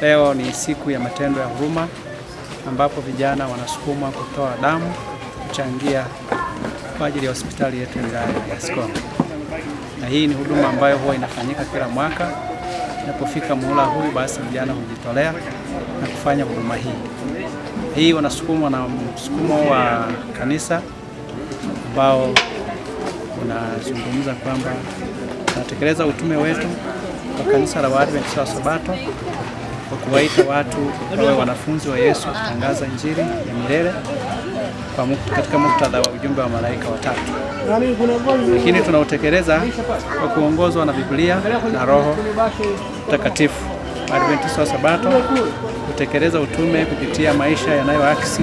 Leo ni siku ya matendo ya huruma ambapo vijana wanasukumwa kutoa damu kuchangia kwa ajili ya hospitali yetu ya wilaya ya Sikonge. Na hii ni huduma ambayo huwa inafanyika kila mwaka. Inapofika muhula huu, basi vijana hujitolea na kufanya huduma hii. Hii wanasukumwa na msukumo wa kanisa ambao unazungumza kwamba tunatekeleza utume wetu kwa kanisa la Waadventista wa Sabato kwa kuwaita watu wawe wanafunzi wa Yesu, kutangaza Injili ya milele katika muktadha wa ujumbe wa malaika watatu. Lakini tunautekeleza kwa kuongozwa na Biblia na Roho Mtakatifu. Waadventista wa Sabato kutekeleza utume kupitia maisha yanayoakisi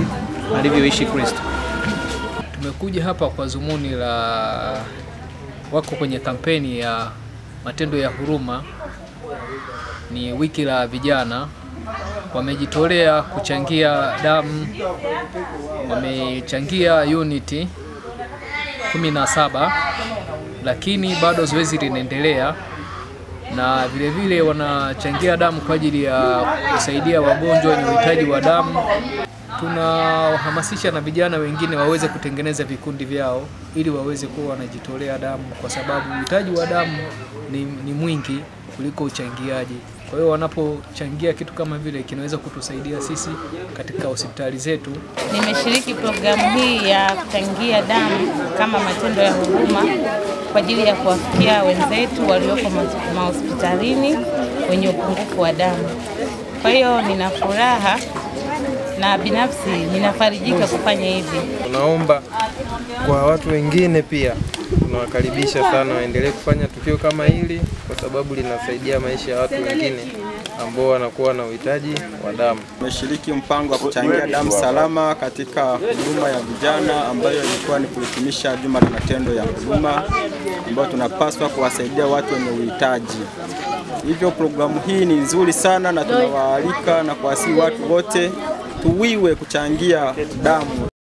alivyoishi Kristo. Tumekuja hapa kwa dhumuni la wako kwenye kampeni ya matendo ya huruma. Ni wiki la vijana, wamejitolea kuchangia damu, wamechangia uniti 17, lakini bado zoezi linaendelea, na vile vile wanachangia damu kwa ajili ya kusaidia wagonjwa wenye uhitaji wa damu. Tunawahamasisha na vijana wengine waweze kutengeneza vikundi vyao ili waweze kuwa wanajitolea damu, kwa sababu uhitaji wa damu ni mwingi kuliko uchangiaji. Kwa hiyo wanapochangia kitu kama vile kinaweza kutusaidia sisi katika hospitali zetu. Nimeshiriki programu hii ya kuchangia damu kama matendo ya huruma kwa ajili ya kuwafikia wenzetu walioko mahospitalini wenye upungufu wa damu. Kwa hiyo nina furaha na binafsi ninafarijika kufanya hivi. Tunaomba kwa watu wengine pia, tunawakaribisha sana waendelee kufanya tukio kama hili kwa sababu linasaidia maisha ya watu wengine ambao wanakuwa na uhitaji wa damu. Tumeshiriki mpango wa kuchangia damu salama katika huduma ya vijana ambayo ilikuwa ni kuhitimisha juma la matendo ya huruma ambayo tunapaswa kuwasaidia watu wenye uhitaji. Hivyo programu hii ni nzuri sana na tunawaalika na kuwasihi watu wote tuwiwe kuchangia damu.